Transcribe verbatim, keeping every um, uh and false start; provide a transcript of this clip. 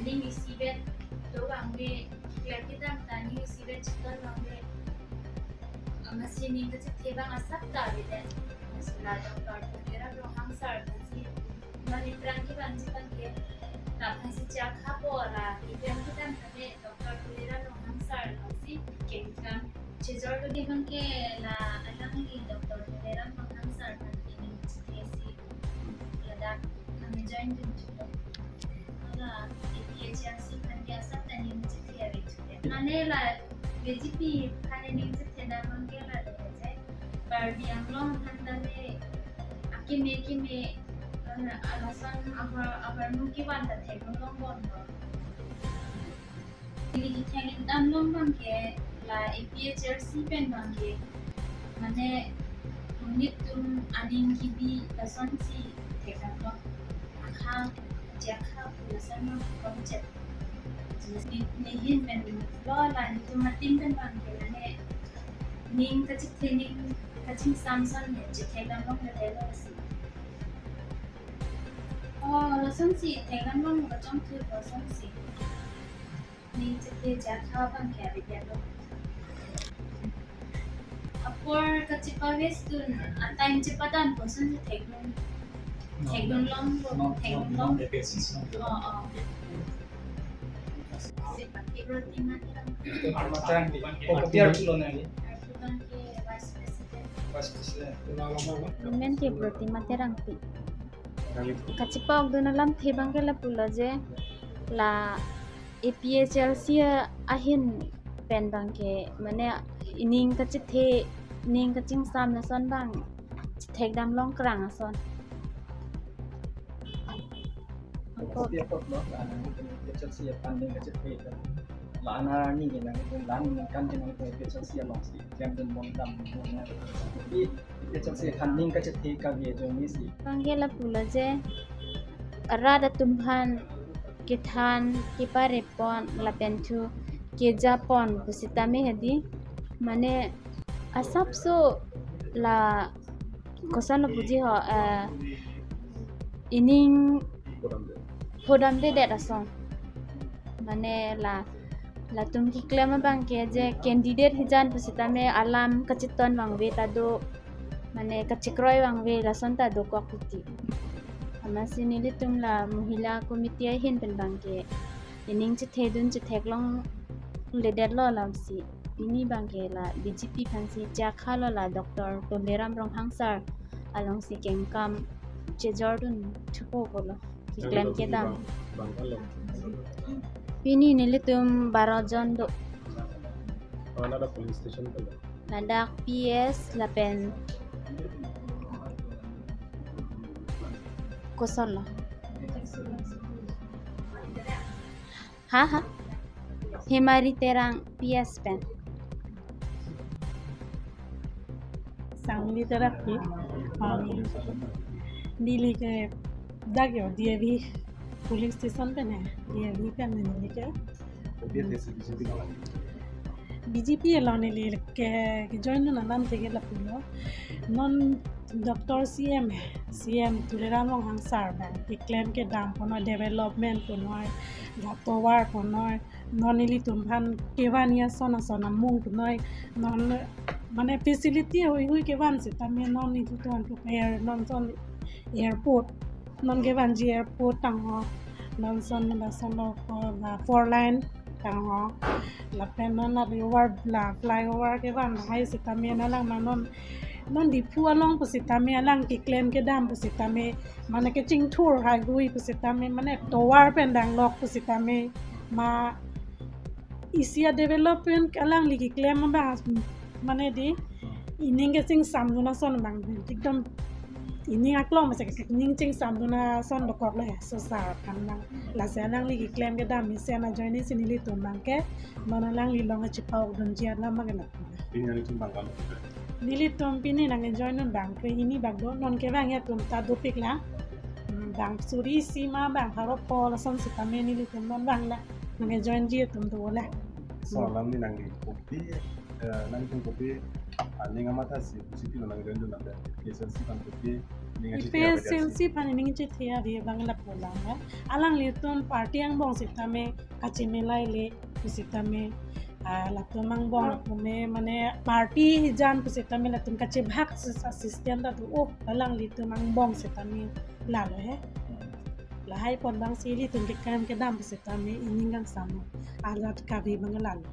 Ning isivet do abang ke, keklem kedam ta ning isivet cheton abang ke, amatsi ning kachethe abang asap ta avedet. Amatsi la Doctor Tuliram Ronghang sir aphansi, mane aphrang kevangji abang ke, la aphansi chakhapo, la keklem kedam tame Doctor Tuliram Ronghang sir aphansi kengkam chejor do. Abang ke la alangli Doctor Tuliram Ronghang sir aphan ke ning chethesi ladak nang join dun chulo. Hala A P H L C aphan ke asap ta ning chethe ave chulo. Mane la B J P aphan ning chethe abang ke la le je, Karbi Anglong aphan tame akeme keme, eh, alason abar abar nu kevan ta theklong longbom lo. Ili kethekdam long abang ke la A P H L C pen abang ke, mane monit atum aning kebi lasonsi thekdam long. Akha, jakha pu lason long kongchep. Ni, nehin pen lo, la netum a-team pen abang ke mane ning kachethe, ning kachingsam ason ne chethekdam longledetlo lasi. Oh, lasonsi thekdam long kachongthu lasonsi. Ning chethe jakha abang ke avedetlo. Apor kachepaves dun, a-time chepadam kosonsi thekdun. Thekdun long, thekdun long. Oh, oh. Protima Terang. Kopi arpu lo nangli? Arpu abang ke Vice President. Vice President. Amen ke Protima Terangpi. Kachepa-okdun alamthe abang ke lapulo je, la A P H L C ahin pen abang ke, mane ining kachethe, ning kachingsam lason abang chethekdam long krang ason. Kopi apot lo, la A P H L C aphan ning kachethe ka. La-an arni ke nang, la-an ningkan ke nang A P H L C alongsi klemdun bom dam. Kopi A P H L C aphan ning kachethe kave ajoine si. Abang ke lapulo je, arat atum aphan kethan, keparepon, lapen thu kejapon pusitame hedi, mane asapso la koson lo puji ho, eh, ining phodamdedet ason. Mane la, latum keklem abang ke je candidate hijan pusitame alam kacheton vangve ta do, mane kachekroi vangve lason ta dokok puti. Amatsi nelitum la Mohila Committee ahin pen abang ke ining chethedun chetheklongledetlo lamsi. Pini abang ke la B J P aphansi chakha lo, la Doctor Tuliram Ronghang sir alongsi kengkam chejordun thupo pulo. Keklem kedam. Pini nelitum baro jon do. Oh, ladak police station pen do? Ladak P S lapen koson lo? Ha, ha. Hemari Terang P S pen. Sangli Terang P S. Neli ke dak yo D A V police station pen he, D A V pen he neli ke. B J P along neli ke, kejoindun alamthe ke lapulo. Non Doctor C M, C M Tuliram Ronghang sir abang keklem kedam punon, development punon, gatovar punon, non nelitum aphan kevan ason ason amung punon, non mane facility hui hui kevan sitame non nelitum aphan prepare, non ason airport, non kevanji airport tangho, non ason lason lo, uh, four lane tangho, lapen non la over, la flyover kevan hai sitame alang ma non, non Diphu along pusitame alang keklem kedam pusitame, mane kechingthur hai hui pusitame, mane tovar pen danglok pusitame, ma isi a-development alangli keklem abang mane di, ining kachingsamdun ason abang ekdom ining aklong masa ke ining chingsamdun ason dokok le, so sir aphan abang. Lasi alangli keklem kedam mesen ajoine si nelitum abang ke non alangli along kachepa-okdunji alam abang ke la. Pini nelitum abang kam? Nelitum pini nangkejoindun abang ke hini bak do, non kevang atum ta dopik lang. Hmm, bang suri isi ma bang pharo pho lason sitame nelitum non abang la nangkejoinji atum do la. So, hmm, alangli nangli kopi, eh, nangtum kopi, ah, ning amatha si, si pilo nangjoindun lapen K H L C aphan kopi Ning Ipe chethe apa sensi aphan ning chethe ave abang lapu lang ya. Alanglitum party angbong sitame kachemelaile pusitame, ah, latum angbong lapume mane party hijan pusitame latum kachebhak si-, system ta do. Oh, alanglitum angbong sitame lalo he. Lahai pon abang si ilitum kekam kedam pusitame ining kangsam alat kave abang lalo.